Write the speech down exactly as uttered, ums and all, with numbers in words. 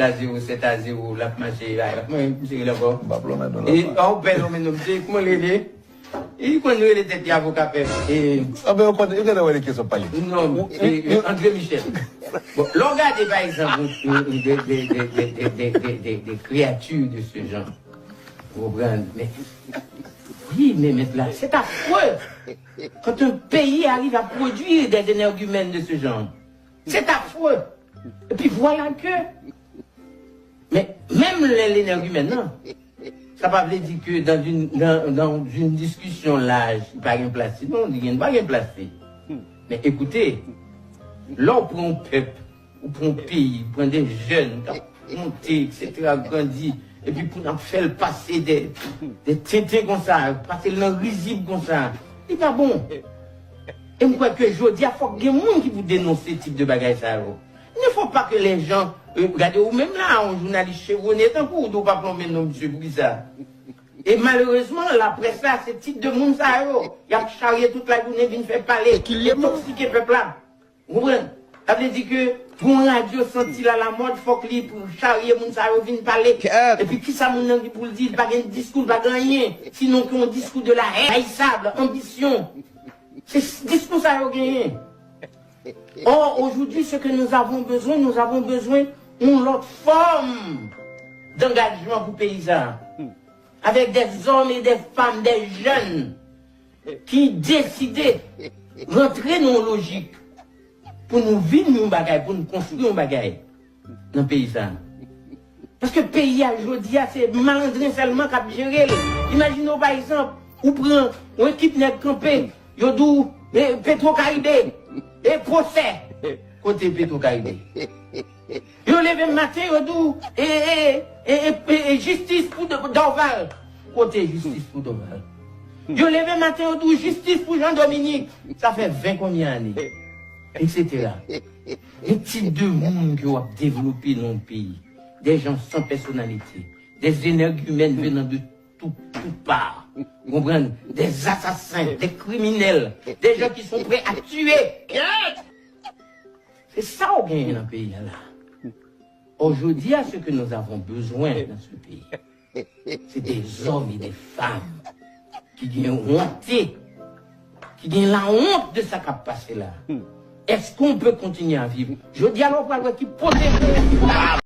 a zewo, sèt a zewo, l ap mache, a, mwen, misye rele ankò. M pa pran men non. E, la. An, ou pè non, men non, misye, kòman l rele? E, li konn rele tèt li avoka pèp. E, anben, ou konn, ou genlè wè li kesyon pa li. Non, e, e, André Michel. Bon, lè w gade, pa egzanp, de, de, de créatures de ce genre. Ou konprann? Men, wi, men mèt la, c'est affreux quand un pays arrive à produire des énergumènes de ce genre. C'est affreux. Et puis voilà que, men, menm lè l énergumène, non, sa pa vle di ke dans une, dans, dans une discussion large, li pa gen plas li. Non, li gen, pa gen plas li. Men ekoute, lè w pran yon pèp, ou pran yon peyi, ou pran de jèn k ap monte, et cetera, grandi, epi pou n ap fè l pase de, de tenten konsa, pase l nan rizib konsa, li pa bon. E m kwè ke jodi a, fòk gen moun ki pou denonse tip de bagay sa yo. Ne faut pas que les gens, euh, gade ou menm la, yon jounalis chevronnen tankou w, di w pa pran men non misye, poukisa? E malerezman, laprès la, se tip de moun sa yo, y ap charye tout lajounen vin fè pale, e toksike pèp la. Ou konprann? Sa vle di ke pou yon radyo santi l alamòd, fòk li pou charye moun sa yo vin pale. Epi kisa moun nan gen pou l di? Li pa gen diskou, li pa gen anyen, sinon ke yon diskou de la haine, haïssable, anbisyon. Se s-, diskou sa yo genyen. Or, aujourd'hui, ce que nous avons besoin, nous avons besoin d'une autre forme d'engagement pour le pays, ça. Avec des hommes et des femmes, des jeunes qui décident rentrer dans une logique pour nous vivre un bagage, pour nous construire un bagage dans le pays, ça. Paske peyi a jodi a, se malandren sèlman k ap jere l. Imajine w, pa egzanp, ou pran yon ekip nèg kanpe, yo di w, e, Petro Caribe, e pwosè. Kote Petro Caribe? Yo leve maten, yo di w, e, e, e, e, e, e jistis pou Do-, Dorval. Kote jistis pou Dorval? Yo leve maten, yo di w, jistis pou Jean Dominique. Sa fè ven konbyen ane? Et cetera. Yon tip de moun ke w ap devlope nan yon peyi. Des gens sans personnalité, des énergumènes venant de tout, tout part. Ou konprann? Des assassins, des criminels, des gens qui sont prêts à tuer. C'est ça ou genyen nan peyi a la. Or, jodi a, ce que nous avons besoin dans ce pays, c'est des hommes et des femmes ki gen wonte, ki gen la honte de sa k ap pase la. Est-ce qu'on peut continuer à vivre? Jodi a, la, w pral wè ki pote